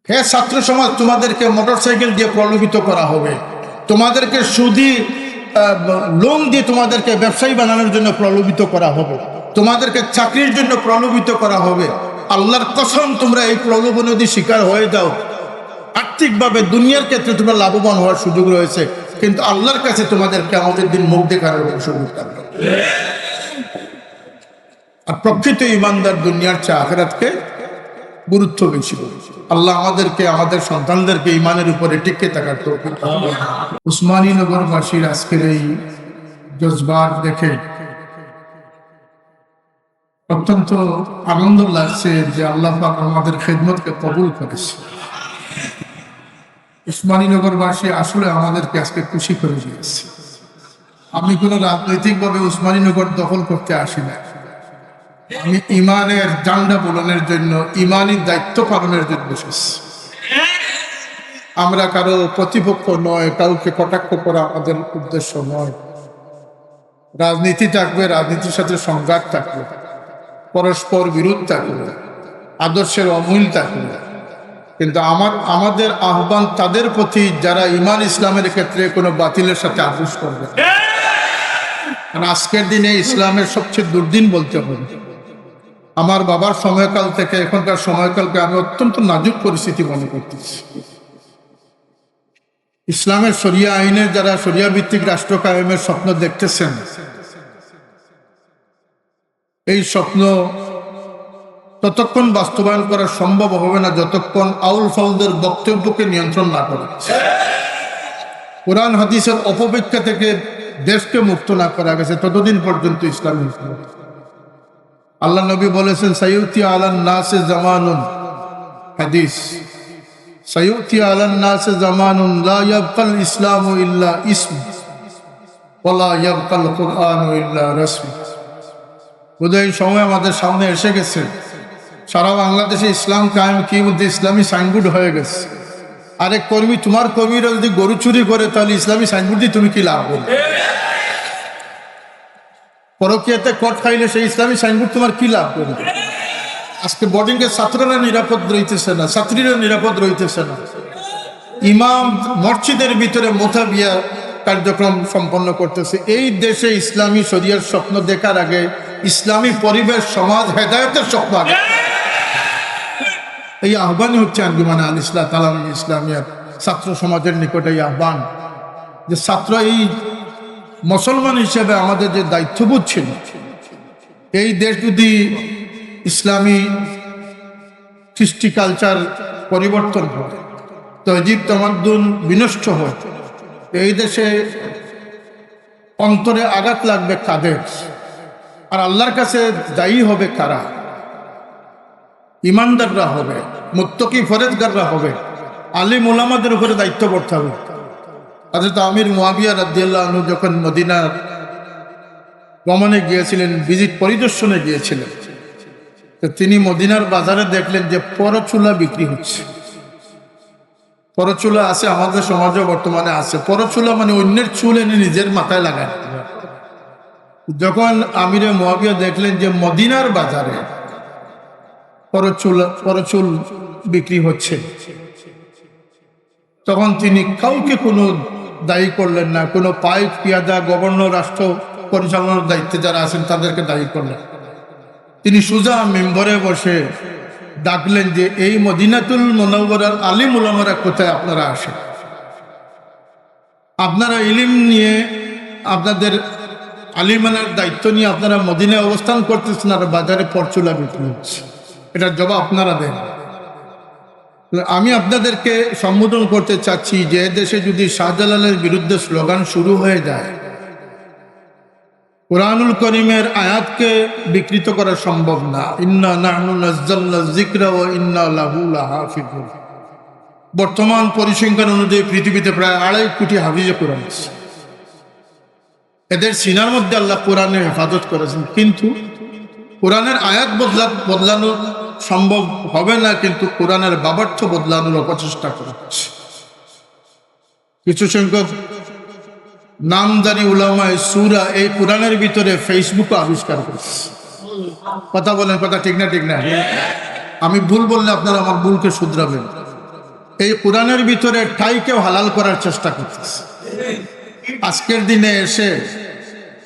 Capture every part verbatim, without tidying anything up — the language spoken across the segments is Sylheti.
হে ছাত্র সমাজ, তোমাদেরকে মোটরসাইকেল দিয়ে প্রলোভিত করা হবে, তোমাদেরকে সুদি লোন দিয়ে তোমাদেরকে ব্যবসায়ী বানানোর জন্য প্রলোভিত করা হবে, তোমাদেরকে চাকরির জন্য প্রলোভিত করা হবে। আল্লাহর কসম, তোমরা এই প্রলোভনে যদি শিকার হয়ে যাও, আর্থিকভাবে দুনিয়ার ক্ষেত্রে তোমরা লাভবান হওয়ার সুযোগ রয়েছে, কিন্তু আল্লাহর কাছে তোমাদের কিয়ামতের দিন মুখ দেখার কোনো সুযোগ থাকবে না। আর প্রকৃত ইমানদার দুনিয়ার চেয়ে আখেরাতকে গুরুত্ব বেশি দেয়। আল্লাহ আমাদেরকে, আমাদের সন্তানদেরকে ইমানের উপরে টিকে থাকার তৌফিক দান করুন। উসমানীনগরবাসীর আজকের এই জজবার দেখে অত্যন্ত আনন্দ লাগছে যে আল্লাহ পাক আমাদের খেদমতকে কবুল করেছে। উসমানীনগরবাসী আসলে আমাদেরকে আজকে খুশি করে দিয়েছে। আমি কোনো রাজনৈতিকভাবে উসমানীনগর দখল করতে আসি না। আমি ইমানের ঝান্ডা বুলনের জন্য, ইমানি দায়িত্ব পালনের জন্য এসেছি। আমরা কারো প্রতিপক্ষ নয়, কাউকে কটাক্ষ করা আমাদের উদ্দেশ্য নয়। রাজনীতি থাকবে, রাজনীতির সাথে সংঘাত থাকবে, পরস্পর বিরোধ থাকবে, আদর্শের অমিল থাকবে, কিন্তু আমার, আমাদের আহ্বান তাদের প্রতি যারা ইমান ইসলামের ক্ষেত্রে কোনো বাতিলের সাথে আপোষ করবে না। কারণ আজকের দিনে ইসলামের সবচেয়ে দুর্দিন বলতে হবে। আমার বাবার সময়কাল থেকে এখনকার সময়কালকে আমি অত্যন্ত নাজুক পরিস্থিতি মনে করতেছি। ইসলামের শরিয়া আইনের, যারা শরিয়া ভিত্তিক রাষ্ট্র কায়েমের স্বপ্ন দেখতেছেন, এই স্বপ্ন ততক্ষণ বাস্তবায়ন করা সম্ভব হবে না যতক্ষণ আউল ফাউলদের বক্তব্যকে নিয়ন্ত্রণ না করে। কোরআন হাদিসের অপব্যাখ্যা থেকে দেশকে মুক্ত না করা গেছে ততদিন পর্যন্ত ইসলামী হুকুমত। আল্লাহ নবী বলেছেন, "সায়ুতি আলান নাসে জামানুন", হাদিস, "সায়ুতি আলান নাসে জামানুন লা ইয়াবকাল ইসলামু ইল্লা ইসম, ওয়া লা ইয়াবকাল কুরআনু ইল্লা রাসম।" বোধহয় এই সময় আমাদের সামনে এসে গেছে। সারা বাংলাদেশে ইসলাম কায়েম কি বলতে ইসলামী সাইনবোর্ড হয়ে গেছে। আরে কর্মী, তোমার কর্মীরা যদি গরু চুরি করে, তাহলে ইসলামী সাইনবোর্ড দিয়ে তুমি কি লাভ করবে? পরকীয়াতে কট খাইলে সেই ইসলামী সাইনবোর্ড তোমার কি লাভ করবে? আজকে বোর্ডিংয়ে ছাত্ররা নিরাপদ রইতেছে না, ছাত্রীরা নিরাপদ রইতেছে না। ইমাম মসজিদের ভিতরে মোতাবিয়া কার্যক্রম সম্পন্ন করতেছে। এই দেশে ইসলামী শরিয়ার স্বপ্ন দেখার আগে ইসলামী পরিবেশ, সমাজ, হেদায়েতের স্বপ্ন আগে। এই আহ্বানই হচ্ছে আঞ্জুমানে আল ইসলাহ তালামি ইসলামিয়ার ছাত্র সমাজের নিকটে এই আহ্বান, যে ছাত্র, এই মুসলমান হিসেবে আমাদের যে দায়িত্ববোধ ছিল, এই দেশ যদি ইসলামী কৃষ্টি কালচার পরিবর্তন হয়, তহজিব তামাদ্দুন বিনষ্ট হয়, এই দেশে অন্তরে আঘাত লাগবে কাদের? আর আল্লাহর কাছে দায়ী হবে কারা? ইমানদাররা হবে, মুত্তাকি পরহেজগাররা হবে, আলিম উলামাদের উপরে দায়িত্ব বর্তাবে। হযরত আমির মুয়াবিয়া রাদিয়াল্লাহু আনহু যখন মদিনার ভ্রমণে গিয়েছিলেন, ভিজিট পরিদর্শনে গিয়েছিলেন, তো তিনি মদিনার বাজারে দেখলেন যে পরচুলা বিক্রি হচ্ছে। পরচুলা আছে, আমাদের সমাজে বর্তমানে আছে। পরচুলা মানে অন্যের চুল এনে নিজের মাথায় লাগায়। যখন আমিরে মুয়াবিয়া দেখলেন যে মদিনার বাজারে পরচুলা, পরচুল বিক্রি হচ্ছে, তখন তিনি কাউকে কোনো দায়ী করলেন না, কোনো পাইক, পিয়াদা, গভর্নর, রাষ্ট্র পরিচালনার দায়িত্বে যারা আছেন তাদেরকে দায়ী করলেন না। তিনি সোজা মিম্বরে বসে ডাকলেন যে, "এই মদিনাতুল মুনাওয়ারার আলিম উলামারা কোথায়? আপনারা আসেন, আপনারা ইলিম নিয়ে, আপনাদের আলিমানার দায়িত্ব নিয়ে আপনারা মদিনায় অবস্থান করতেছেন, আর বাজারে পরচুলা বিক্রি হচ্ছে, এটার জবাব আপনারা দেন।" আমি আপনাদেরকে সম্বোধন করতে চাচ্ছি যে দেশে যদি শাহজালালের বিরুদ্ধে স্লোগান শুরু হয়ে যায়, কোরআনুল করিমের আয়াতকে বিকৃত করা সম্ভব না। ইন্না নাহনু নাজ্জালনা যিকরা ওয়া ইন্না লাহু লাহাফিজুন। বর্তমান পরিসংখ্যান অনুযায়ী পৃথিবীতে প্রায় আড়াই কোটি হাফিজে কোরআন আছে। এদের সিনার মধ্যে আল্লাহ কোরআনের হেফাজত করেছেন, কিন্তু কোরআনের আয়াত বদলা, বদলানো সম্ভব হবে না, কিন্তু কোরআনের ভাবার্থ বদলানোর অপচেষ্টা করা হচ্ছে। কিছু সংখ্যক নামধারী উলামায়ে সুরা এই কোরআনের ভিতরে Facebook-এ আবিষ্কার করেছে। কথা বলেন, কথা ঠিক না? ঠিক না? আমি ভুল বললে আপনারা আমার ভুলকে শুধরাবেন। এই কোরআনের ভিতরে ঠাইকেও হালাল করার চেষ্টা করতেছে। আজকের দিনে এসে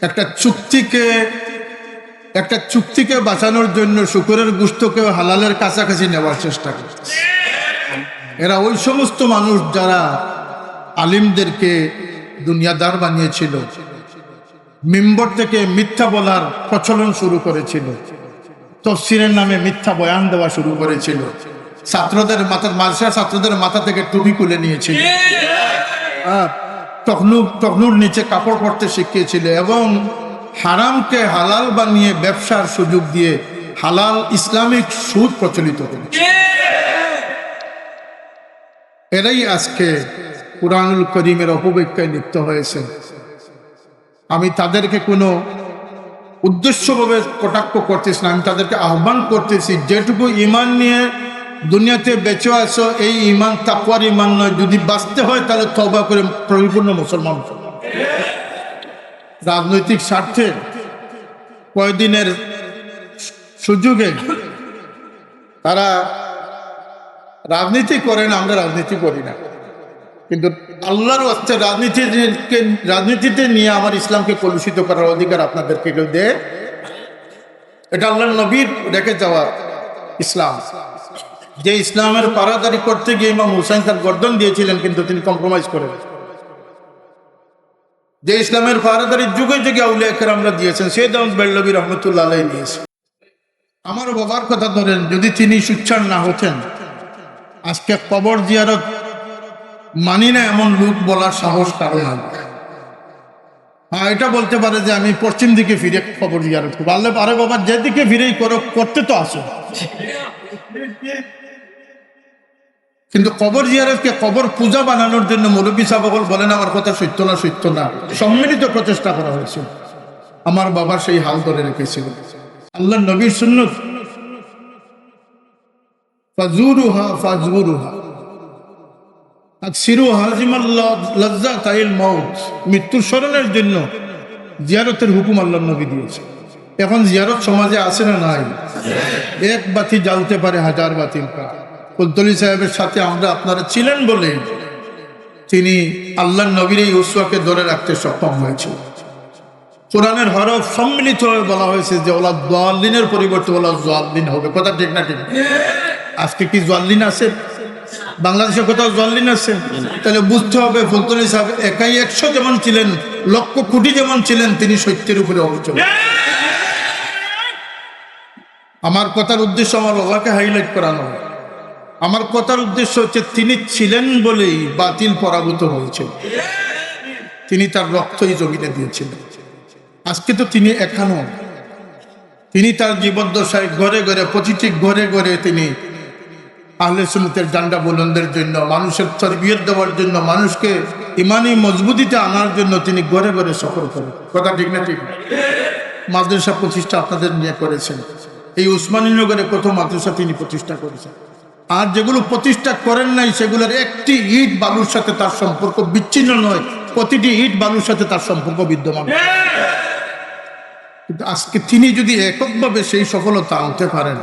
একটা চুক্তিকে একটা চুক্তিকে বাঁচানোর জন্য শুকরের গোশতকেও হালালের কাছাকাছি নেওয়ার চেষ্টা করতেছে। এরা ওই সমস্ত মানুষ যারা আলিমদেরকে দুনিয়াদার বানিয়েছিল, মিম্বর থেকে মিথ্যা বলার প্রচলন শুরু করেছিল, তফসিরের নামে মিথ্যা বয়ান দেওয়া শুরু করেছিল, ছাত্রদের মাথা, মাদ্রাসা ছাত্রদের মাথা থেকে টুপি খুলে নিয়েছিল, হ্যাঁ, টকনুর টকনুর নিচে কাপড় পরতে শিখিয়েছিল এবং হারামকে হালাল বানিয়ে ব্যবসার সুযোগ দিয়ে হালাল ইসলামিক সুদ প্রচলিত করেছিল। এরাই আজকে কোরআনুল করিমের অপব্যাখ্যায় লিপ্ত হয়েছে। আমি তাদেরকে কোনো উদ্দেশ্যভাবে কটাক্ষ করতেছি না, আমি তাদেরকে আহ্বান করতেছি, যেটুকু ইমান নিয়ে দুনিয়াতে বেঁচে আছো, এই ইমান তাকওয়ার ইমান নয়। যদি বাঁচতে হয়, তাহলে তওবা করে পরিপূর্ণ মুসলমান হও। রাজনৈতিক স্বার্থে কয়দিনের সুযোগে তারা রাজনীতি করেন, আমরা রাজনীতি করি না, কিন্তু আল্লাহর ওয়াস্তে রাজনীতিকে, রাজনীতিতে নিয়ে আমার ইসলামকে কলুষিত করার অধিকার আপনাদেরকে কেউ দেয়? এটা আল্লাহর নবীর রেখে যাওয়া ইসলাম। যে ইসলামের পাহারাদারি করতে গিয়ে ইমাম হুসাইন তার গর্দন দিয়েছিলেন, কিন্তু তিনি কম্প্রোমাইজ করেন। যে ইসলামের পাহারাদারি যুগে যুগে আউলিয়া কেরামরা দিয়েছেন, সৈয়দ আহমদ বেরলভী রহমতুল্লাহ আলাইহি দিয়েছেন। আমার বাবার কথা ধরেন, যদি তিনি সোচ্চার না হতেন, আজকে কবর জিয়ারত মানি না এমন লোক বলার সাহস কারো নাই। হ্যাঁ, এটা বলতে পারে যে আমি পশ্চিম দিকে ফিরে কবর জিয়ারত করবো। আল্লাহ, আরে বাবা, যেদিকে ফিরেই করো, করতে তো আসো। কিন্তু কবর জিয়ারতকে কবর পূজা বানানোর জন্য মৌলভী সাহেব অকল বলেন, আমার কথা সত্য না, সত্য না, সম্মিলিত প্রচেষ্টা করা হয়েছিল। আমার বাবা সেই হাল ধরে রেখেছিল। আল্লাহর নবীর সুন্নত, ফাজুরুহা ফাজুরুহা আকসিরু হাজিমাল লা-, লাজ্জাতাইল মাউত, মৃত্যুর স্মরণের জন্য জিয়ারতের হুকুম আল্লাহর নবী দিয়েছে। এখন জিয়ারত সমাজে আছে না নাই? এক বাতি জ্বালতে পারে হাজার বাতির প্রাণ। ফুলতলি সাহেবের সাথে আমরা, আপনারা ছিলেন বলেই তিনি আল্লাহর নবীর এই উসওয়াকে ধরে রাখতে সক্ষম হয়েছিল। কোরআনের হরফ সম্মিলিতভাবে বলা হয়েছে যে ওলা দোয়াল্লিনের পরিবর্তে ওলা জোয়াল্লিন হবে। কথা ঠিক না ঠিক? আজকে কি জোয়াল্লিন আছে? বাংলাদেশে কোথাও জোয়াল্লিন আছে? তাহলে বুঝতে হবে ফুলতলি সাহেব একাই একশো যেমন ছিলেন, লক্ষ কোটি যেমন ছিলেন, তিনি সত্যের উপরে অবিচল। আমার কথার উদ্দেশ্য আমার বাবাকে হাইলাইট করানো। আমার কথার উদ্দেশ্য হচ্ছে তিনি ছিলেন বলেই বাতিল পরাভূত হয়েছে। তিনি তার রক্তই জমিনে দিয়েছিলেন। আজকে তো তিনি এখানো, তিনি তার জীবদ্দশায় ঘরে ঘরে, প্রতিটি ঘরে ঘরে তিনি আহলে সুন্নতের ঝান্ডা বুলন্দের জন্য, মানুষের তরবিয়ত দেওয়ার জন্য, মানুষকে ইমানি মজবুতিতে আনার জন্য তিনি ঘরে ঘরে সফর করেন। কথা ঠিক না ঠিক? মাদ্রাসা প্রতিষ্ঠা আপনাদের নিয়ে করেছেন। এই উসমানীনগরে কত মাদ্রাসা তিনি প্রতিষ্ঠা করেছেন। আর যেগুলো প্রতিষ্ঠা করেন নাই, সেগুলোর একটি ইট বালুর সাথে তার সম্পর্ক বিচ্ছিন্ন নয়, প্রতিটি ইট বালুর সাথে তার সম্পর্ক বিদ্যমান। কিন্তু আজকে তিনি যদি এককভাবে সেই সফলতা আনতে পারেন,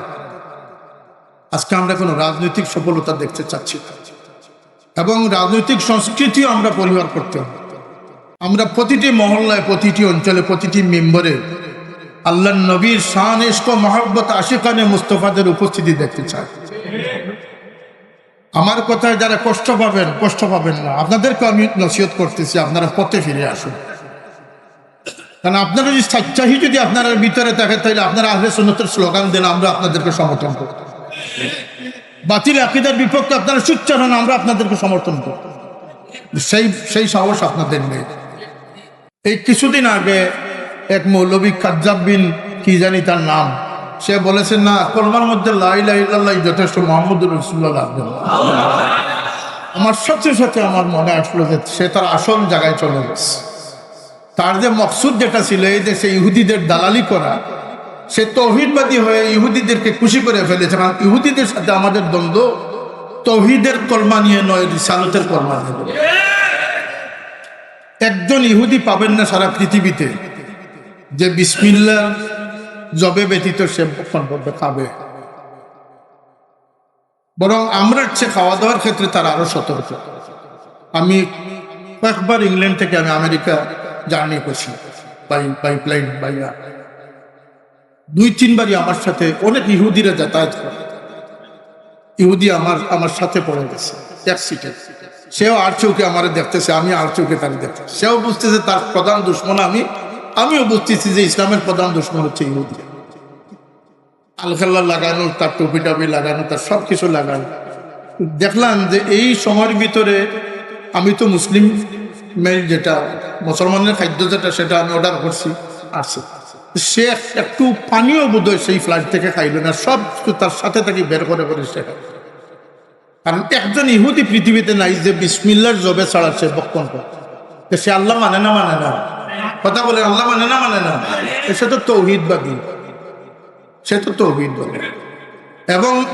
আজকে আমরা কোনো রাজনৈতিক সফলতা দেখতে চাচ্ছি না, এবং রাজনৈতিক সংস্কৃতিও আমরা পরিহার করতে হবে। আমরা প্রতিটি মহল্লায়, প্রতিটি অঞ্চলে, প্রতিটি মেম্বরে আল্লাহর নবীর শান, ইশক, মহব্বত, আশিকানে মুস্তফাদের উপস্থিতি দেখতে চাই। আমার কথায় যারা কষ্ট পাবেন, কষ্ট পাবেন না, আপনাদেরকে আমি নসিহত করতেছি, আপনারা পথে ফিরে আসুন। কারণ আপনারা যদি সাচ্চাহি যদি আপনার ভিতরে থাকে, তাহলে আপনারা আহলে সুন্নতের স্লোগান দেন, আমরা আপনাদেরকে সমর্থন করব। বাতিল আকিদার বিপক্ষে আপনারা সোচ্চার হন, আমরা আপনাদেরকে সমর্থন করব। সেই সেই সাহস আপনাদের নেই। এই কিছুদিন আগে এক মৌলভী কাজ্জাব বিন কি জানি তার নাম, সে বলেছে, "না, কলমার মধ্যে লা ইলাহা ইল্লাল্লাহ যথেষ্ট, মুহাম্মদুর রাসূলুল্লাহ লাগবে না।" আমার সাথে সাথে আমার মনে আসলো যে সে তার আসল জায়গায় চলে গেছে। তার যে মকসুদ যেটা ছিল, এই দেশে ইহুদিদের দালালি করা, সে তৌহিদবাদী হয়ে ইহুদিদেরকে খুশি করে ফেলেছে। কারণ ইহুদিদের সাথে আমাদের দ্বন্দ্ব তৌহিদের কলমা নিয়ে নয়, রিসালতের কলমা নিয়ে। একজন ইহুদি পাবেন না সারা পৃথিবীতে যে বিসমিল্লাহ জবে ব্যতীত সে ভক্ষণ করবে, খাবে। বরং আমরার চেয়ে খাওয়া দাওয়ার ক্ষেত্রে তারা আরো সতর্ক। আমি কয়েকবার ইংল্যান্ড থেকে আমি আমেরিকা জার্নি করছি, বাই পাইপলাইন, বাই এয়ার। দুই তিনবারই আমার সাথে অনেক ইহুদিরা যাতায়াত করে। ইহুদি আমার আমার সাথে পড়ে গেছে এক সিটে। সেও আর চোখে আমারে দেখতেছে, আমি আর চোখে তারে দেখতেছি। সেও বুঝতেছে তার প্রধান দুশমন আমি, আমিও বুঝতেছি যে ইসলামের প্রধান দুশমন হচ্ছে ইহুদি। আলখাল্লা লাগানো, তার টুপি টাপি লাগানো, তার সব কিছু লাগানো। দেখলাম যে এই সময়ের ভিতরে আমি তো মুসলিম মেইল, যেটা মুসলমানের খাদ্য, যেটা, সেটা আমি অর্ডার করছি, আসছে। সে একটু পানিও বোধহয় সেই ফ্লাইট থেকে খাইল না, সব কিছু তার সাথে থাকি বের করে করে সে খাইল। কারণ একজন ইহুদি পৃথিবীতে নাই যে বিসমিল্লার জবে ছাড়া সে ভক্ষণ করে। তো সে আল্লাহ মানে না, মানে না? কথা বলে, আল্লাহ মানে না, মানে না? সে তো তৌহিদবাদী, সে তো তৌহিদবাদী। এবং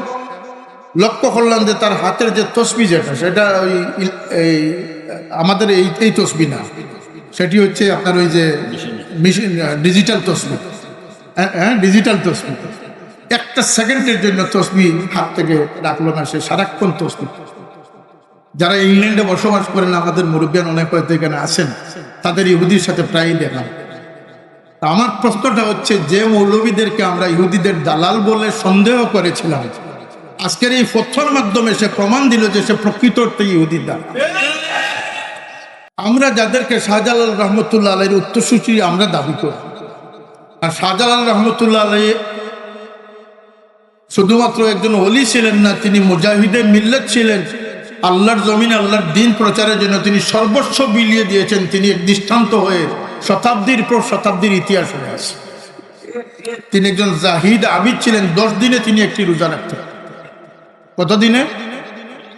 লক্ষ্য করলাম যে তার হাতের যে তসবি, যেটা, সেটা ওই ইল- এই আমাদের এই এই তসবি না, সেটি হচ্ছে আপনার ওই যে মেশিন, ডিজিটাল তসবি। হ্যাঁ, হ্যাঁ, ডিজিটাল তসবি। একটা সেকেন্ডের জন্য তসবি হাত থেকে রাখলো না, সে সারাক্ষণ তসবি। যারা ইংল্যান্ডে বসবাস করেন, আমাদের মুরব্বিয়ান অনেক হয়তো এখানে আছেন, তাদের ইহুদির সাথে প্রায়ই দেখা হয়। তা আমার প্রশ্নটা হচ্ছে, যে মৌলবীদেরকে আমরা ইহুদিদের দালাল বলে সন্দেহ করেছিলাম, আজকের এই ফতোয়ার মাধ্যমে সে প্রমাণ দিল যে সে প্রকৃত অর্থে ইহুদির দালাল। আমরা যাদেরকে শাহজালাল রহমতুল্লাহ আলাইহির উত্তরসূরি আমরা দাবি করি, আর শাহজালাল রহমতুল্লাহ আলাইহি শুধুমাত্র একজন ওলি ছিলেন না, তিনি মুজাহিদে মিল্লাত ছিলেন। আল্লাহর জমিনে আল্লাহর দিন প্রচারের জন্য তিনি সর্বস্ব বিলিয়ে দিয়েছেন। তিনি এক দৃষ্টান্ত হয়ে শতাব্দীর পর শতাব্দীর ইতিহাস হয়ে আছে। তিনি একজন জাহিদ আবিদ ছিলেন, দশ দিনে তিনি একটি রোজা রাখতেন। কত দিনে?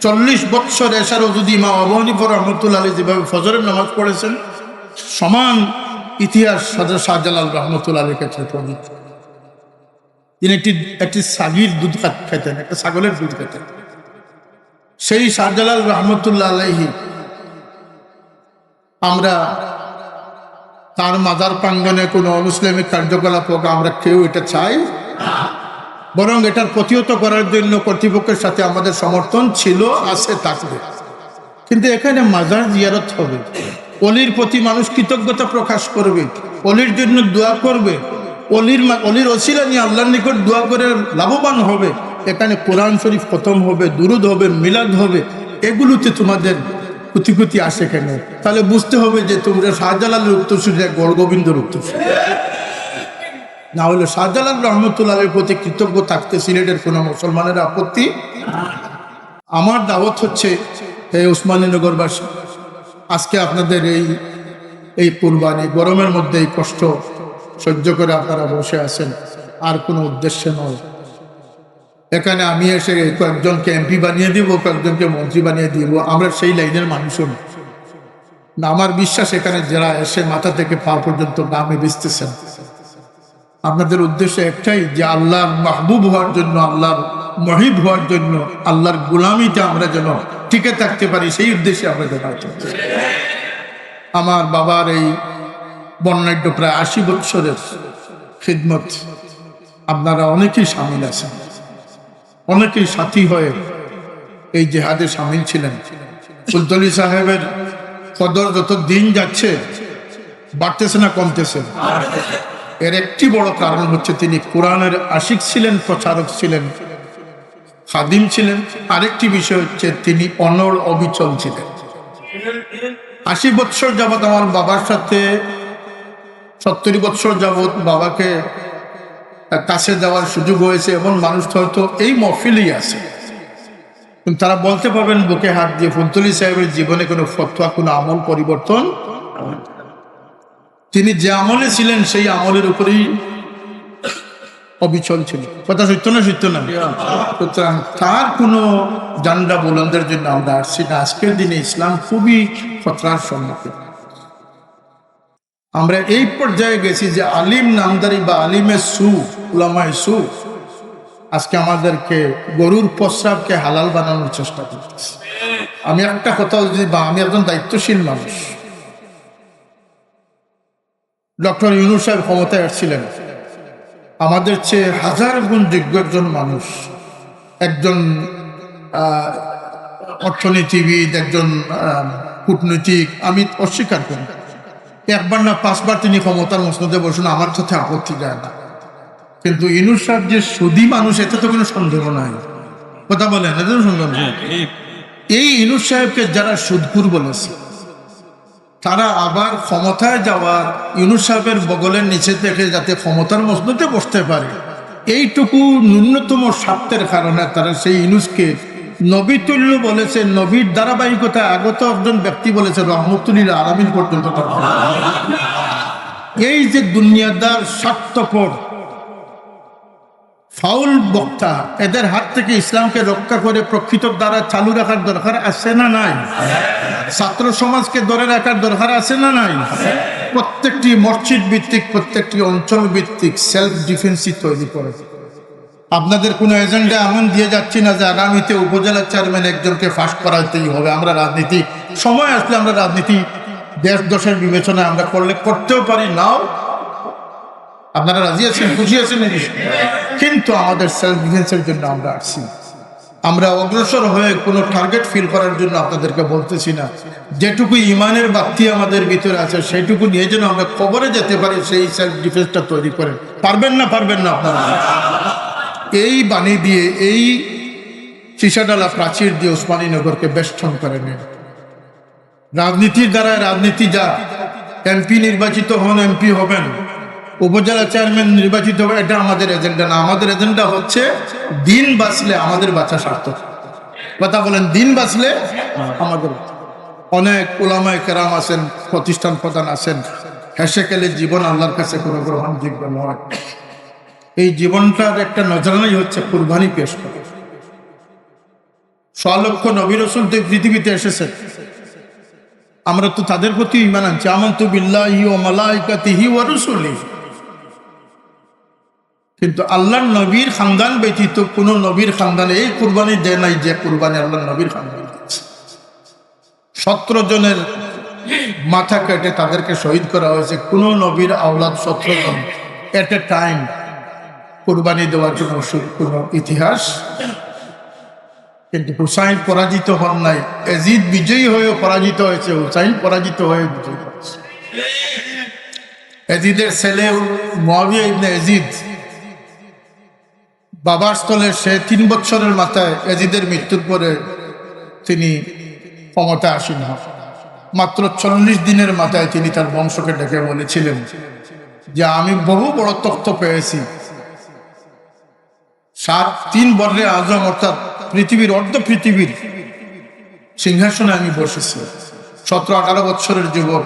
চল্লিশ বৎসর এশার অজু দিয়ে ইমাম আবু হানিফা রহমতুল্লাহ আলাইহি যেভাবে ফজরের নামাজ পড়েছেন, সমান ইতিহাস হযরত শাহজালাল রহমতুল্লাহ আলাইহির ক্ষেত্রে প্রযোজ্য। তিনি একটি একটি ছাগির দুধ খা- খেতেন, একটা ছাগলের দুধ খেতেন। সেই শাহজালাল রহমতুল্লাহ আলাইহি, আমরা তার মাজার প্রাঙ্গণে কোনো অনৈসলামিক কার্যকলাপ হোক, আমরা কেউ এটা চাই না। বরং এটার প্রতিহত করার জন্য কর্তৃপক্ষের সাথে আমাদের সমর্থন ছিল, আছে, থাকবে। কিন্তু এখানে মাজার জিয়ারত হবে, অলির প্রতি মানুষ কৃতজ্ঞতা প্রকাশ করবে, অলির জন্য দোয়া করবে, অলির মা- অলির ওসিলা নিয়ে আল্লাহর নিকট দোয়া করে লাভবান হবে। এখানে কোরআন শরীফ খতম হবে, দুরুদ হবে, মিলাদ হবে, এগুলোতে তোমাদের কুতি কুতি আসে কেন? তাহলে বুঝতে হবে যে তোমরা শাহজালালের উত্তরসূরি, এক গৌরগোবিন্দর উত্তরসূরি। না হলে শাহজালাল রহমতুল্লাহ আলাইহির প্রতি কৃতজ্ঞ থাকতে সিলেটের কোনো মুসলমানের আপত্তি। আমার দাওয়াত হচ্ছে, হে উসমানীনগরবাসী, আজকে আপনাদের এই এই কুরবানি গরমের মধ্যে এই কষ্ট সহ্য করে আপনারা বসে আছেন, আর কোনো উদ্দেশ্যে নয়। এখানে আমি এসে কয়েকজনকে এমপি বানিয়ে দিব, কয়েকজনকে মন্ত্রী বানিয়ে দিব, আমরা সেই লাইনের মানুষও না। না, আমার বিশ্বাস এখানে যারা এসে মাথা থেকে পা পর্যন্ত ঘামে ভিজতেছেন, আপনাদের উদ্দেশ্য একটাই যে আল্লাহর মাহবুব হওয়ার জন্য, আল্লাহর মহিব হওয়ার জন্য, আল্লাহর গোলামিতে আমরা যেন টিকে থাকতে পারি, সেই উদ্দেশ্যে আমরা যেন আছি। আমার বাবার এই বর্ণাঢ্য প্রায় আশি বৎসরের খিদমত আপনারা অনেকেই সামিল আছেন, অনেকেই সাথী হয়ে এই জেহাদে সামিল ছিলেন। ফুলতলি সাহেবের কদর যত দিন যাচ্ছে বাড়তেছে না কমতেছে? এর একটি বড় কারণ হচ্ছে তিনি কোরআনের আশিক ছিলেন, প্রচারক ছিলেন, খাদিম ছিলেন। আরেকটি বিষয় হচ্ছে তিনি অনড় অবিচল ছিলেন। আশি বৎসর যাবৎ আমার বাবার সাথে, সত্তর বৎসর যাবৎ বাবাকে কাছে যাওয়ার সুযোগ হয়েছে, এমন মানুষ হয়তো এই মহফিলেই আছে, কিন্তু তারা বলতে পারবেন বুকে হাত দিয়ে ফুলতলি সাহেবের জীবনে কোনো ফতোয়া, কোনো আমল পরিবর্তন। তিনি যে আমলে ছিলেন সেই আমলের উপরেই অবিচল ছিল। কথা সত্য না সত্য না? সুতরাং তার কোনো ঝান্ডা বুলন্দের জন্য আমরা আসছি না। আজকের দিনে ইসলাম খুবই খতরার সম্মুখীন। আমরা এই পর্যায়ে গেছি যে আলিম নামধারী বা আলিমে সু, উলামায়ে সু, আজকে আমাদেরকে গরুর প্রস্রাবকে হালাল বানানোর চেষ্টা করতেছে। আমি একটা কথা বলছি, বা আমি একজন দায়িত্বশীল মানুষ, ডক্টর ইউনূস সাহেব ক্ষমতায় আসছিলেন, আমাদের চেয়ে হাজার গুণ যোগ্য একজন মানুষ, একজন আহ, অর্থনীতিবিদ, একজন আহ, কূটনীতিক, আমি অস্বীকার করি। একবার না পাঁচবার তিনি ক্ষমতার মসনদে বসুন, আমার তাতে আপত্তি যায় না। কিন্তু ইউনূস সাহেব যে সুদী মানুষ, এতে তো কোনো সন্দেহ নাই। কথা বলেন, এতে তো সন্দেহ নাই। এই ইউনূস সাহেবকে যারা সুদখুর বলেছে, তারা আবার ক্ষমতায় যাওয়ার, ইউনূস সাহেবের বগলের নিচে থেকে যাতে ক্ষমতার মসনদে বসতে পারে, এইটুকু ন্যূনতম স্বার্থের কারণে তারা সেই ইউনূসকে নবীতুল্য বলেছে, নবীর ধারাবাহিকতায় আগত একজন ব্যক্তি বলেছে, রহমতুল্লিল আলামিন পর্যন্ত তারা। এই যে দুনিয়াদার স্বার্থপর ফাউল বক্তা, এদের হাত থেকে ইসলামকে রক্ষা করে প্রকৃত ধারা চালু রাখার দরকার আছে না নাই? ছাত্র সমাজকে ধরে রাখার দরকার আছে না নাই? প্রত্যেকটি মসজিদ ভিত্তিক, প্রত্যেকটি অঞ্চল ভিত্তিক সেলফ ডিফেন্সই তৈরি করে। আপনাদের কোনো এজেন্ডা এমন দিয়ে যাচ্ছি না যে আগামীতে উপজেলা চেয়ারম্যান একজনকে ফাঁস করাতেই হবে। আমরা রাজনীতি, সময় আসলে আমরা রাজনীতি দেশ দশের বিবেচনায় আমরা করলে করতেও পারি, নাও। আপনারা রাজি আছেন, খুশি আছেন এই বিষয়ে? কিন্তু আমাদের সেলফ ডিফেন্সের জন্য আমরা আসছি। আমরা অগ্রসর হয়ে কোনো টার্গেট ফিল করার জন্য আপনাদেরকে বলতেছি না। যেটুকু ইমানের বাতি আমাদের ভিতরে আছে, সেইটুকু নিয়ে যেন আমরা কবরে যেতে পারি, সেই সেলফ ডিফেন্সটা তৈরি করেন। পারবেন না, পারবেন না আপনারা? এই বাণী দিয়ে, এই সীসাডালা প্রাচীর দিয়ে উসমানীনগরকে বেষ্টন করে নেন। রাজনীতির দ্বারা রাজনীতি যা, এমপি নির্বাচিত হন, এমপি হবেন, উপজেলা চেয়ারম্যান নির্বাচিত হবে, এটা আমাদের এজেন্ডা না। আমাদের এজেন্ডা হচ্ছে দিন বাঁচলে আমাদের বাঁচা সার্থক। কথা বলেন, দিন বাঁচলে আমাদের। অনেক উলামায়ে কেরাম আছেন, প্রতিষ্ঠান প্রধান আছেন, হেসে খেলে জীবন আল্লাহর কাছে কোনো গ্রহণযোগ্য নয়। এই জীবনটার একটা নজরানাই হচ্ছে কুরবানি পেশ করা। সোয়া লক্ষ নবী রসুল তো এই পৃথিবীতে এসেছেন, আমরা তো তাদের প্রতি ঈমান আনছি, আমানতু বিল্লাহি ওয়া মালাইকাতিহি ওয়া রুসুলিহি। কিন্তু আল্লাহর নবীর খানদান ব্যতীত কোনো নবীর খানদানে এই কুরবানি দেয় নাই, যে কুরবানি আল্লাহর নবীর খানদান দিয়েছে। সতেরো জনের মাথা কেটে তাদেরকে শহীদ করা হয়েছে। কোনো নবীর আওলাদ সতেরো জন এট এ টাইম কুরবানি দেওয়ার কোনো সু-, কোনো ইতিহাস। কিন্তু হুসাইন পরাজিত হন নাই, এজিদ বিজয়ী হয়েও পরাজিত হয়েছে, হুসাইন পরাজিত হয়ে বিজয়ী হয়েছে। এজিদের ছেলে মুয়াবিয়া ইবনে এজিদ বাবার স্থলে সে তিন বছরের মাথায় এজিদের মৃত্যুর পরে তিনি ক্ষমতায় আসীন হন। মাত্র চল্লিশ দিনের মাথায় তিনি তার বংশকে ডেকে বলেছিলেন যে, "আমি বহু বড় তখ্ত পেয়েছি, সাত, তিন বর্রে আজম অর্থাৎ পৃথিবীর, অর্ধ পৃথিবীর সিংহাসনে আমি বসেছি, সতেরো আঠারো বছরের যুবক।"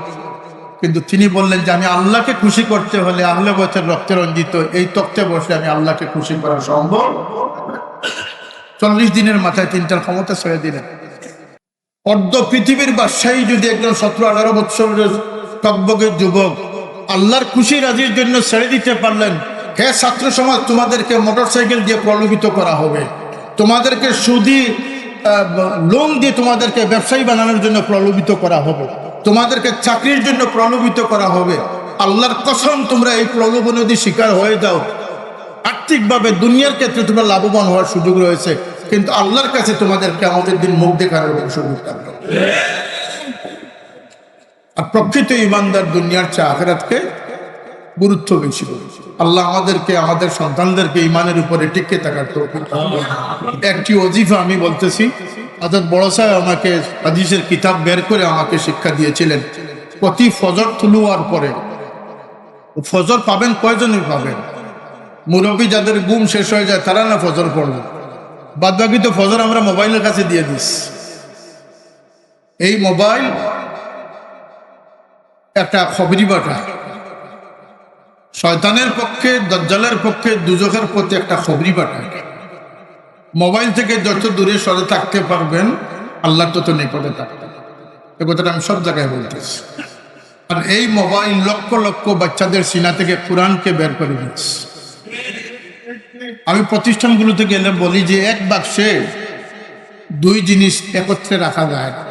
কিন্তু তিনি বললেন যে, "আমি আল্লাহকে খুশি করতে হলে আহলে বয়তের রক্তে রঞ্জিত এই তখ্তে বসে আমি আল্লাহকে খুশি করা সম্ভব।" চল্লিশ দিনের মাথায় তিনি তার ক্ষমতা ছেড়ে দিলেন। অর্ধ পৃথিবীর বাদশাহী যদি একজন সতেরো আঠারো বছরের টকবগে যুবক আল্লাহর খুশি রাজির জন্য ছেড়ে দিতে পারলেন, হে ছাত্র সমাজ, তোমাদেরকে মোটরসাইকেল দিয়ে প্রলোভিত করা হবে, তোমাদেরকে সুদি, আহ, লোন দিয়ে তোমাদেরকে ব্যবসায়ী বানানোর জন্য প্রলোভিত করা হবে, তোমাদেরকে চাকরির জন্য প্রলোভিত করা হবে। আল্লাহর কসম, তোমরা এই প্রলোভনে যদি শিকার হয়ে যাও, আর্থিকভাবে দুনিয়ার ক্ষেত্রে তোমরা লাভবান হওয়ার সুযোগ রয়েছে, কিন্তু আল্লাহর কাছে তোমাদের কিয়ামতের দিন মুখ দেখার কোনো সুযোগ থাকবে না। আর প্রকৃত ইমানদার দুনিয়ার চেয়ে আখেরাতকে গুরুত্ব বেশি দেয়। আল্লাহ আমাদেরকে, আমাদের সন্তানদেরকে ইমানের উপরে টিকে থাকার তৌফিক দান করুন। একটি ওজিফা আমি বলতেছি, হযরত বড় সাহেব আমাকে হাদিসের কিতাব বের করে আমাকে শিক্ষা দিয়েছিলেন। প্রতি ফজর তুলু হওয়ার পরে, ফজর পাবেন কয়জনই পাবেন, মুরব্বী যাদের ঘুম শেষ হয়ে যায় তারা না ফজর পড়বে, বাদ বাকি তো ফজর আমরা মোবাইলের কাছে দিয়ে দিস। এই মোবাইল একটা খবরি বাটা, শয়তানের পক্ষে, দাজ্জালের পক্ষে, দুজখের পথে একটা খবরি বাটা। মোবাইল থেকে যত দূরে সরে থাকতে পারবেন, আল্লাহর তত নিকটে থাকবেন। এ কথাটা আমি সব জায়গায় বলতেছি। আর এই মোবাইল লক্ষ লক্ষ বাচ্চাদের সিনা থেকে কোরআনকে বের করে দিচ্ছে। আমি প্রতিষ্ঠানগুলোতে গেলে বলি যে এক বাক্সে দুই জিনিস একত্রে রাখা যায় না।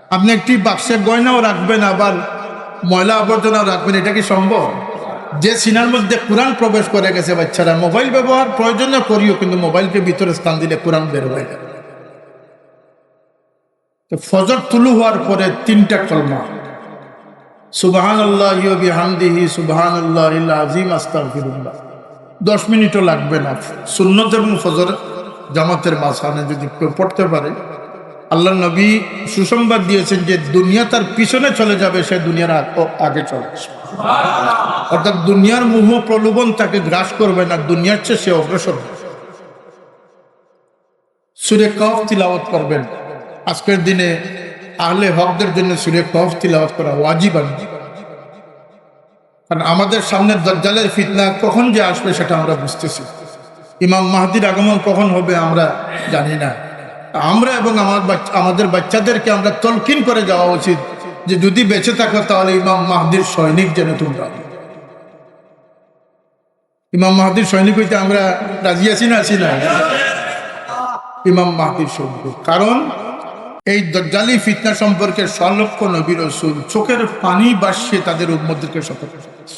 আপনি একটি বাক্সে গয়নাও রাখবেন, আবার ময়লা আবর্জনাও রাখবেন, এটা কি সম্ভব? যে সিনার মধ্যে কোরআন প্রবেশ করে গেছে, বাচ্চারা মোবাইল ব্যবহার প্রয়োজনে করিও, কিন্তু মোবাইলকে ভিতরে স্থান দিলে কোরআন বের হয়ে যাবে। তো ফজর তুলু হওয়ার পরে তিনটা কলমা, সুবহানাল্লাহি ওয়া বিহামদিহি, সুবহানাল্লাহিল আযীম, আস্তাগফিরুল্লাহ। দশ মিনিটও লাগবে না। সুন্নত এবং ফজর জামাতের মাঝখানে যদি কেউ পড়তে পারে, আল্লাহর নবী সুসংবাদ দিয়েছেন যে দুনিয়া তার পিছনে চলে যাবে, সে দুনিয়ার আগ-, ও আগে চলে আসবে। অর্থাৎ দুনিয়ার মোহ প্রলোভন তাকে গ্রাস করবে না, দুনিয়ার চেয়ে সে অগ্রসর হবে। সূরা কহফ তিলাওয়াত করবেন। আজকের দিনে আহলে হকদের জন্য সূরা কহফ তিলাওয়াত করা ওয়াজিব। কারণ আমাদের সামনে দাজ্জালের ফিতনা কখন যে আসবে সেটা আমরা বুঝতেছি। ইমাম মাহদির আগমন কখন হবে আমরা জানি না। আমরা এবং আমার বাচ-, আমাদের বাচ্চাদেরকে আমরা তলকিন করে যাওয়া উচিত যে যদি বেঁচে থাকো তাহলে ইমাম মাহদির সৈনিক যেন তোমরা। ইমাম মাহদির সৈনিক হইতে আমরা রাজি আছি না, আছি না? ইমাম মাহদির সৈনিক। কারণ এই দাজ্জালি ফিতনা সম্পর্কে ছ লক্ষ নবী রাসূল চোখের পানি ভাসিয়ে তাদের উম্মতদেরকে সতর্ক করেছে।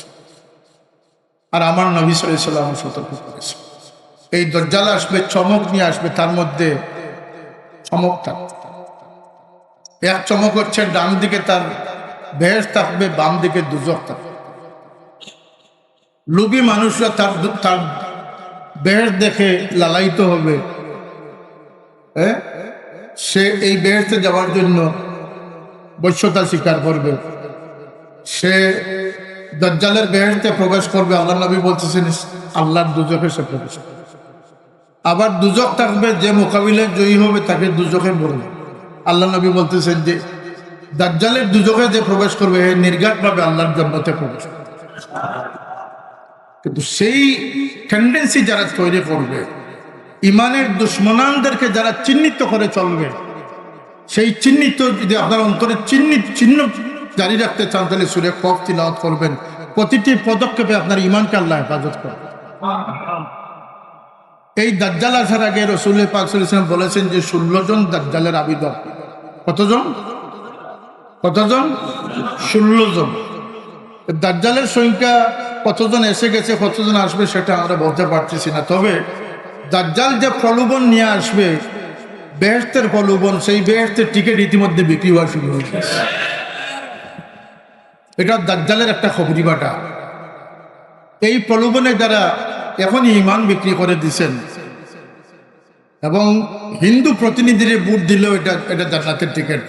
আর আমার নবী সাল্লাল্লাহু আলাইহি ওয়াসাল্লাম সতর্ক করেছে। এই দাজ্জাল আসবে, চমক নিয়ে আসবে, তার মধ্যে চমক থাকবে। এক চমক হচ্ছে ডান দিকে তার বেহেশত থাকবে, বাম দিকে দুজখ থাকবে। লোভী মানুষরা তার, তার বেহেশত দেখে লালায়িত হবে। হ্যাঁ? সে এই বেহেশতে যাওয়ার জন্য বশ্যতা স্বীকার করবে। সে দাজ্জালের বেহেশতে প্রবেশ করবে। আল্লাহর নবী বলতেছেন, আল্লাহর দুজখে সে প্রবেশ করবে। আবার দুজখ থাকবে, যে মোকাবিলায় জয়ী হবে তাকে দুজখে পড়বে। আল্লাহর নবী বলতেছেন যে দাজ্জালের দুজখে যে প্রবেশ করবে, হে নির্ঘাতভাবে আল্লাহর জন্নতে প্রবেশ করবে। কিন্তু সেই টেন্ডেন্সি যারা তৈরি করবে, ইমানের দুশমনানদেরকে যারা চিহ্নিত করে চলবে, সেই চিহ্নিত যদি আপনার অন্তরে চিহ্নিত চিহ্ন জারি রাখতে চান, তাহলে সূরা কহফ তিলাওয়াত করবেন। প্রতিটি পদক্ষেপে আপনার ইমানকে আল্লাহ হেফাজত করবে। এই দাজ্জাল আসার আগে রসুল পাক সাল্লাল্লাহু আলাইহি ওয়াসাল্লাম বলেছেন যে ষোলো জন দাজ্জালের আবির্ভাব। কতজন? কতজন? ষোলো জন। দাজ্জালের সংখ্যা কতজন এসে গেছে, কতজন আসবে, সেটা আমরা বলতে পারতেছি না। তবে দাজ্জাল যে প্রলোভন নিয়ে আসবে, বেহেশতের প্রলোভন, সেই বেহেশতের টিকিট ইতিমধ্যে বিক্রি হওয়া শুরু হয়ে গেছে। এটা দাজ্জালের একটা খবরি বাটা। এই প্রলোভনে যারা এখন ইমান বিক্রি করে দিছেন এবং হিন্দু প্রতিনিধিরে ভোট দিলেও এটা, এটা জান্নাতের টিকিট।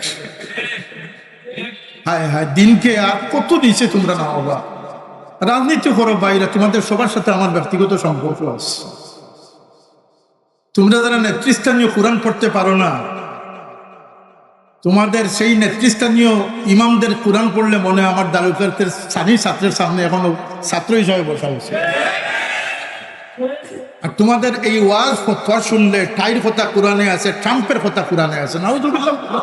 হায় হায়, দিনকে আর কত নিচে তোমরা নামাবা। রাজনীতি করো ভাইরা, তোমাদের সবার সাথে আমার ব্যক্তিগত সম্পর্ক আছে। তোমরা যারা নেতৃস্থানীয় কোরআন পড়তে পারো না, তোমাদের সেই নেতৃস্থানীয় ইমামদের কোরআন পড়লে মনে হয় আমার দারুকাতের সানি ছাত্রের সামনে এখনো ছাত্র হিসাবে বসা উচিত। আর তোমাদের এই ওয়াজ ফতোয়া শুনলে টাইর কথা কোরআনে আছে, ট্রাম্পের কথা কোরআনে আছে, নাউজুবিল্লাহ।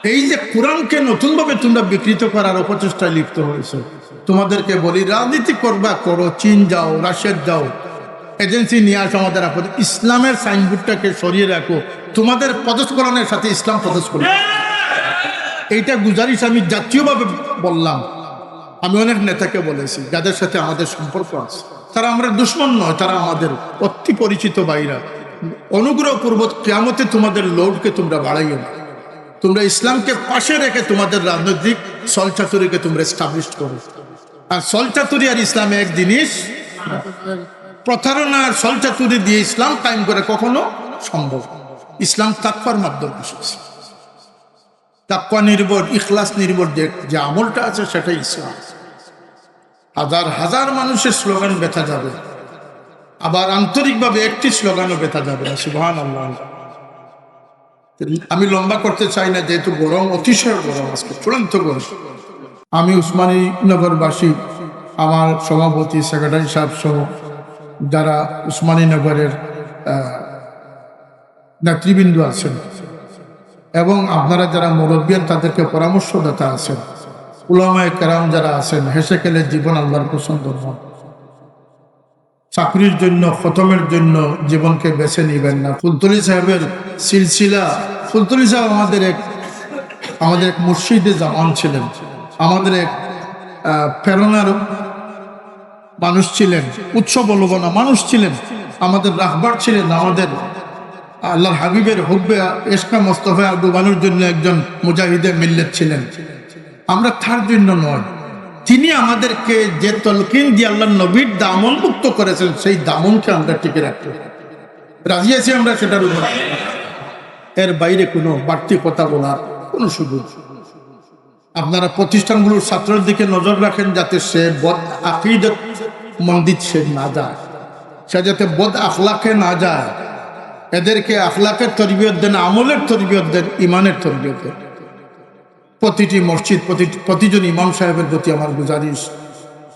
এই যে কোরআনকে নতুনভাবে তোমরা বিকৃত করার অপচেষ্টায় লিপ্ত হয়েছো, তোমাদেরকে বলি, রাজনীতি করবা করো, চীন যাও, রাশিয়াত যাও, এজেন্সি নিয়ে আসো আমাদের আপদ-, ইসলামের সাইনবোর্ডটাকে সরিয়ে রাখো। তোমাদের পদস্খলনের সাথে ইসলাম পদস্খলন। এইটা গুজারিশ আমি জাতীয়ভাবে বললাম। আমি অনেক নেতাকে বলেছি, যাদের সাথে আমাদের সম্পর্ক আছে, তারা আমরা দুশমন নয়, তারা আমাদের অতি পরিচিত ভাইরা। অনুগ্রহপূর্বক কিয়ামতে তোমাদের লোডকে তোমরা বাড়াইও না। তোমরা ইসলামকে পাশে রেখে তোমাদের রাজনৈতিক ছলচাতুরিকে তোমরা এস্টাবলিশ করো। আর ছলচাতুরি আর ইসলাম এক জিনিস। প্রতারণা আর ছলচাতুরি দিয়ে ইসলাম কায়েম করে কখনো সম্ভব? ইসলাম তাকওয়ার মাধ্যমে এসেছে। তাকওয়া নির্ভর, ইখলাস নির্ভর যে, যে আমলটা আছে সেটাই ইসলাম। হাজার হাজার মানুষের স্লোগান বেচা যাবে, আবার আন্তরিকভাবে একটি স্লোগানও বেচা যাবে না। সুবহানাল্লাহ। আমি লম্বা করতে চাই না, যেহেতু গরম, অতিশয় গরম আজকে, চূড়ান্ত গরম। আমি উসমানীনগরবাসী, আমার সভাপতি, সেক্রেটারি সাহেব সহ যারা উসমানীনগরের, আহ, নেতৃবৃন্দ আছেন এবং আপনারা যারা মুরব্বিয়ান, তাদেরকে পরামর্শদাতা আছেন, উলামায়ে কেরাম যারা আছেন, হেসে খেলে জীবন আল্লাহর পছন্দ নয়। চাকরির জন্য, খতমের জন্য জীবনকে বেছে নিবেন না। ফুলতলি সাহেবের সিলসিলা, ফুলতলি সাহেব আমাদের এক, আমাদের এক মুর্শিদে জামান ছিলেন, আমাদের এক, আহ, প্রেরণার মানুষ ছিলেন, উৎস বলব না, মানুষ ছিলেন, আমাদের রাহবার ছিলেন, আমাদের আল্লাহর হাবিবের হুব্বে ইশকে মুস্তফা ডুবানোর জন্য একজন মুজাহিদে মিল্লাত ছিলেন। আমরা তার জন্য নয়, তিনি আমাদেরকে যে তলকিন দিয়ে আল্লাহর নবীর দামনভুক্ত করেছেন, সেই দামনকে আমরা টিকে রাখতে হবে। রাজি আছি আমরা সেটার উপর। এর বাইরে কোনো বাড়তি কথা বলার কোনো সুযোগ নেই। আপনারা প্রতিষ্ঠানগুলোর ছাত্রের দিকে নজর রাখেন, যাতে সে বদ আকিদত মন্দিত সে না যায়, সে যাতে বদ আখলাকে না যায়। এদেরকে আখলাকের তরবিয়ত দেন, আমলের তরবিয়ত দেন, ইমানের তরবিয়ত দেন। প্রতিটি মসজিদ, প্রতি প্রতিজন ইমাম সাহেবের প্রতি আমার গুজারিশ,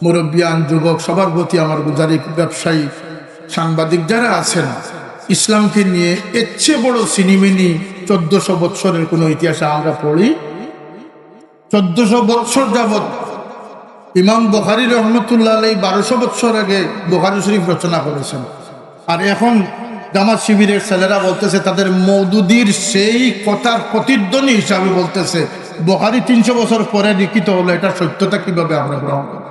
মুরব্বিয়ান, যুবক, সবার প্রতি আমার গুজারিশ, ব্যবসায়ী, সাংবাদিক যারা আছেন, ইসলামকে নিয়ে এর চেয়ে বড় সিনিমিনি চোদ্দশো বৎসরের কোনো ইতিহাসে আমরা পড়ি। চোদ্দশো বৎসর যাবত ইমাম বুখারী রহমতুল্লাহ আলাইহি বারোশো বৎসর আগে বুখারী শরীফ রচনা করেছেন। আর এখন জামাত শিবিরের ছেলেরা বলতেছে, তাদের মওদুদির সেই কথার প্রতিধ্বনি হিসাবে বলতেছে, বুখারী তিনশো বছর পরে লিখিত হলো, এটা সত্যতা কিভাবে আমরা গ্রহণ করব?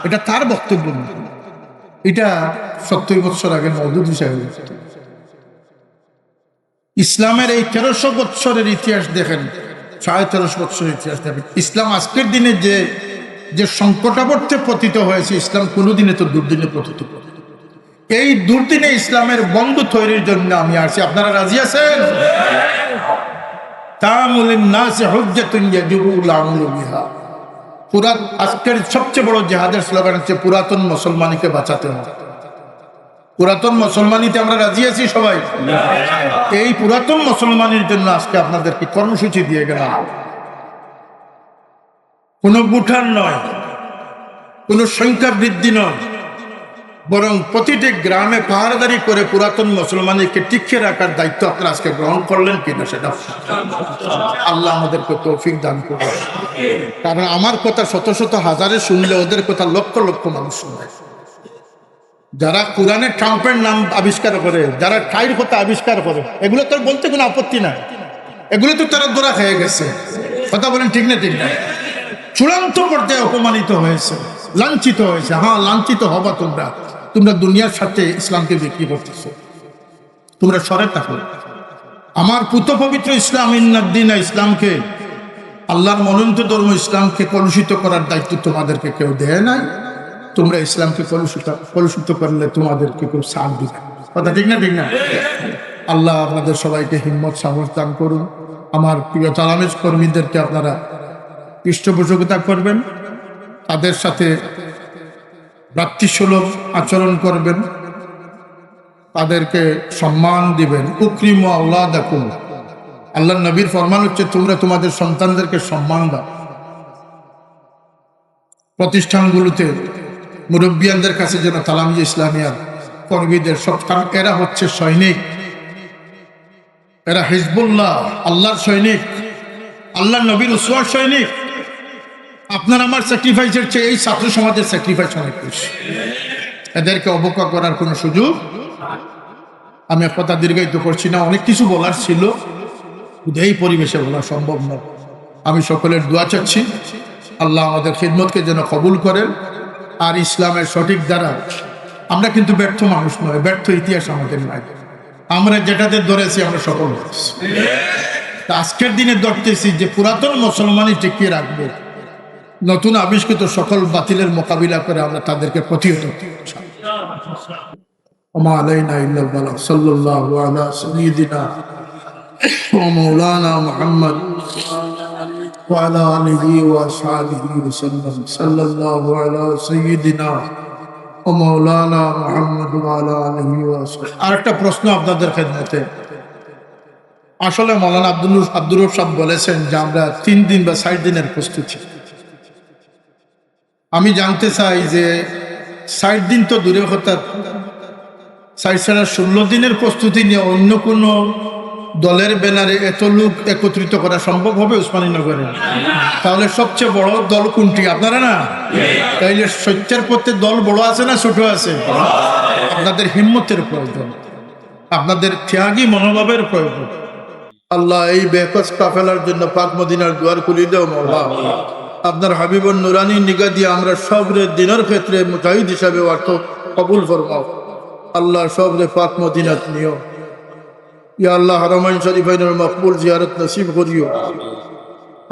এটা তার বক্তব্য নয়, এটা সত্তর বছর আগে মওদুদি সাহেব লিখতেন। ইসলামের এই তেরোশো বৎসরের ইতিহাস দেখেন, সাড়ে তেরোশো বৎসরের ইতিহাস দেখেন। ইসলাম আজকের দিনে যে, যে সংকটাবর্তে পতিত হয়েছে, ইসলাম কোনোদিনে তো দুর্দিনে পতিত হয়নি। এই দুর্দিনে ইসলামের বন্ধু তৈরির জন্য আমি আসি। আপনারা রাজি আছেন? তামুলিন নাসি হুজ্জাতুন ইয়াজিবুল আমালু বিহা। পুরা আজকের সবচেয়ে বড় জিহাদের স্লোগান হচ্ছে পুরাতন মুসলমানিকে বাঁচাতে হবে। পুরাতন মুসলমানিতে আমরা রাজি আছি সবাই। এই পুরাতন মুসলমানির জন্য আজকে আপনাদেরকে কর্মসূচি দিয়ে গেলাম। কোনো ভোটার নয়, কোনো সংখ্যা বৃদ্ধি নয়, বরং প্রতিটি গ্রামে পাহারাদারি করে পুরাতন মুসলমানিকে টিকিয়ে রাখার দায়িত্ব আপনারা আজকে গ্রহণ করলেন কিনা, সেটা আল্লাহ আমাদেরকে তৌফিক দান করুন। কারণ আমার কথা শত শত হাজারে শুনলে ওদের কথা লক্ষ লক্ষ মানুষ শুনবে। যারা কোরআনে ট্রাম্পের নাম আবিষ্কার করে, যারা ট্রাইর কথা আবিষ্কার করে, এগুলো তো বলতে কোনো আপত্তি নাই, এগুলো তো তারা ধরা খেয়ে গেছে। কথা বলেন, ঠিক না? ঠিক না? চূড়ান্ত পর্যায়ে অপমানিত হয়েছে, লাঞ্ছিত হয়েছে। হ্যাঁ, লাঞ্ছিত হবা তোমরা, তোমরা দুনিয়ার সাথে ইসলামকে বিক্রি করতেছো। তোমরা সরে থাকো। আমার পুত পবিত্র ইসলাম, ইন্নাদ্দিন ইসলামকে, আল্লাহর মনোনীত ধর্ম ইসলামকে কলুষিত করার দায়িত্ব তোমাদেরকে কেউ দেয় নাই। তোমরা ইসলামকে কলুষিত, কলুষিত করলে তোমাদেরকে কেউ ছাড় দিবে। কথা ঠিক না? ঠিক না? আল্লাহ আপনাদের সবাইকে হিম্মত, সাহস দান করুন। আমার প্রিয় তালামিজ কর্মীদেরকে আপনারা পৃষ্ঠপোষকতা করবেন, তাদের সাথে ভ্রাতৃসুলভ আচরণ করবেন, তাদেরকে সম্মান দিবেন। উকরিমু আওলাদাকুম। আল্লাহর নবীর ফরমান হচ্ছে, তোমরা তোমাদের সন্তানদেরকে সম্মান দাও। প্রতিষ্ঠানগুলোতে মুরব্বিয়ানদের কাছে যেন তালামিয়া ইসলামিয়ার কর্মীদের সব, কারণ এরা হচ্ছে সৈনিক, এরা হিজবুল্লাহ, আল্লাহর সৈনিক, আল্লাহর নবীর উসওয়ার সৈনিক। আপনার আমার স্যাক্রিফাইসের চেয়ে এই ছাত্র সমাজের স্যাক্রিফাইস অনেক বেশি। এদেরকে অবজ্ঞা করার কোনো সুযোগ। আমি কথা দীর্ঘায়িত করছি না, অনেক কিছু বলার ছিল, কিন্তু এই পরিবেশে বলা সম্ভব নয়। আমি সকলের দোয়া চাচ্ছি, আল্লাহ আমাদের খিদমতকে যেন কবুল করেন। আর ইসলামের সঠিক ধারা, আমরা কিন্তু ব্যর্থ মানুষ নয়, ব্যর্থ ইতিহাস আমাদের নাই। আমরা যেটাতে ধরেছি, আমরা সফল হয়েছি। তা আজকের দিনে ধরতেছি যে পুরাতন মুসলমানই টিকিয়ে রাখবে, নতুন আবিষ্কৃত সকল বাতিলের মোকাবিলা করে আমরা তাদেরকে প্রতিহত করতে চাই। وما علينا إلا البلاغ. صلى الله على سيدنا ومولانا محمد وعلى آله وأصحابه وسلم. صلى الله على سيدنا ومولانا محمد وعلى آله وأصحابه. আরেকটা প্রশ্ন আপনাদের খেদমতে। আসলে মৌলানা আব্দুল, আব্দুর রউফ সাহেব বলেছেন যে আমরা তিন দিন বা চার দিনের প্রস্তুতি। আমি জানতে চাই যে চার দিন তো দূরের কথা, চার চারা ষোলো দিনের প্রস্তুতি নিয়ে অন্য কোনো দলের ব্যানারে এত লোক একত্রিত করা সম্ভব হবে উসমানীনগরে? তাহলে সবচেয়ে বড় দল কোনটি? আপনারা না? তাইলে সত্যের পথে দল বড় আছে না ছোট আছে? আপনাদের হিম্মতের প্রয়োজন, আপনাদের ত্যাগী মনোভাবের প্রয়োজন। আল্লাহ, এই বেকস কাফেলার জন্য পাক মদিনার দুয়ার খুলি দাও মওলা। আপনার হাবিবর নুরানি নিগাহ দিয়ে আমরা সবরে দ্বীনর ক্ষেত্রে মুজাহিদ হিসাবে অর্থ কবুল ফরমাও। আল্লাহ, সবরে পাক মদিনাত নিও। ইয়া আল্লাহ, হারামাইন শরীফাইনর মকবুল জিয়ারত নসিব করিও।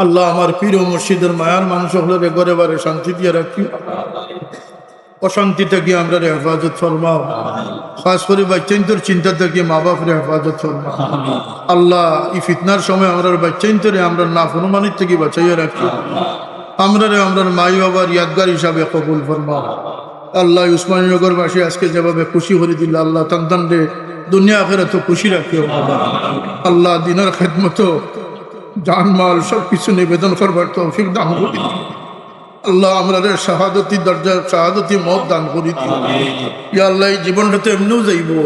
আল্লাহ, আমার পীর ও মুর্শিদর মায়ার মানুষ অকলরে ঘরে বারে শান্তি দিয়া রাখিও। অশান্তি থাকি আমরারে হেফাজত ফরমাও। খাস করি বাইচ্চাইন্তর চিন্তা থাকি মা বাপরে হেফাজত ফরমাও। আল্লাহ, ই ফিতনার সময় আমরার বাইচ্চাইন্তরে আমরার নাফরমানির থাকি বাঁচাইয়া রাখিও। আমরারে আমরার মাই বাবার ইয়াদগার হিসাবে কবুল ফরমাও। আল্লাহ, উসমানীনগরবাসী আজকে যেভাবে খুশি করি দিলা, আল্লাহ, তান তানরে দুনিয়া আখেরাতো খুশি রাখিও। আল্লাহ, দিনর খেদমতো জান মাল সব কিছু নিবেদন করবার তৌফিক দান করি দিও। আল্লাহ, আমরারে শাহাদতি দরজা, শাহাদতি মওত দান করি দিও। ইয়া আল্লাহ, ই জীবনটা তো এমনেউ যাইবো।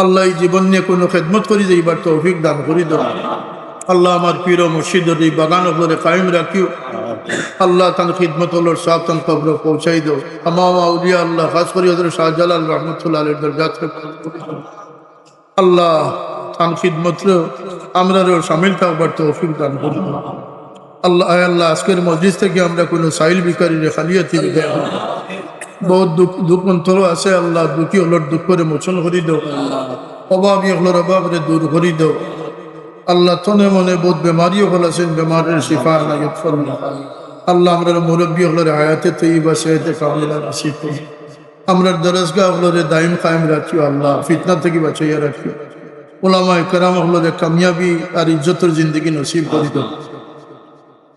আল্লাহ, ই জীবন নিয়া কুনু খেদমত করি যাইবার তৌফিক দান করি দেও। আল্লাহ, আমার পীর ও মুর্শিদর ই বাগান অকলরে কায়েম রাখিও। আল্লাহ, তান খিদমত অকলর সওয়াব তান কবরো পৌঁছাই দেও। তামাম আউলিয়া আল্লাহ, খাস করি হযরত শাহজালাল রহমতুল্লাহ আলাইহির দরজাতরে বুলন্দ করি দেও। আল্লাহ, তান খিদমতরে আমরারেও শামিল থাকবার তৌফিক দান করি দেও। আল্লাহ, আয় আল্লাহ, আজকের মজলিস থাকি আমরা কুনু সাইল ভিখারিরে খালি আতে বিদায় করি দেও। বহুত দুঃখ, দুঃখ অন্তর আছে আল্লাহ, দুঃখী অকলর দুঃখরে মোচন করি দেও। অভাবী অকলর অভাবরে দূর করি দেও। আল্লাহ, তনে মনে বহুত বেমারি অকল আছইন, বেমারর শিফা এনায়েত ফরমাও। আল্লাহ, আমরার মুরব্বি অকলরে হায়াতে তৈয়বা, সেহতে কামিলা নসিব করো। আমরার দরসগাহ অকলরে দাইম কায়েম রাখিও আল্লাহ, ফিতনা থাকি বাঁচাইয়া রাখিও। উলামায়ে কেরাম অকলরে কামিয়াবি আর ইজ্জতর জিন্দেগি নসিব করি দেও।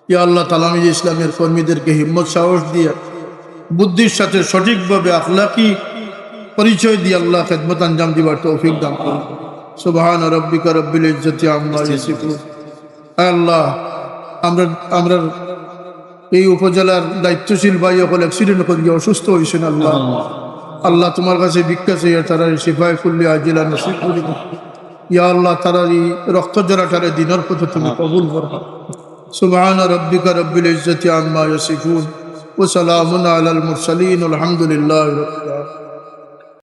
ইয়া আল্লাহ, তালামিজে ইসলামের কর্মীদেরকে হিম্মত সাহস দিয়া, বুদ্ধির সাথে সঠিকভাবে আখলাকি পরিচয় দিয়া আল্লাহ খেদমত আঞ্জাম দিবার তৌফিক দান করো। সুবহান রাব্বিকা রাব্বিল ইজ্জতি আম্মা ইয়াসিফুন। আয় আল্লাহ, আমরা, আমরার এই উপজেলার দায়িত্বশীল ভাই অকল অ্যাক্সিডেন্ট করিয়া অসুস্থ অইছইন আল্লাহ। আল্লাহ, তুমার কাছে ভিক্ষা চাইয়ার তারারে শিফায়ে কুল্লি আজিলা নসিব করি দেও। ইয়া আল্লাহ, তারার ই রক্ত ঝরাটারে দিনর পথে তুমি কবুল করো। সুবহান রাব্বিকা রাব্বিল ইজ্জতি আম্মা ইয়াসিফুন, ওয়া সালামুন আলাল মুরসালিন, ওয়াল হামদুলিল্লাহি রাব্বিল আলামিন।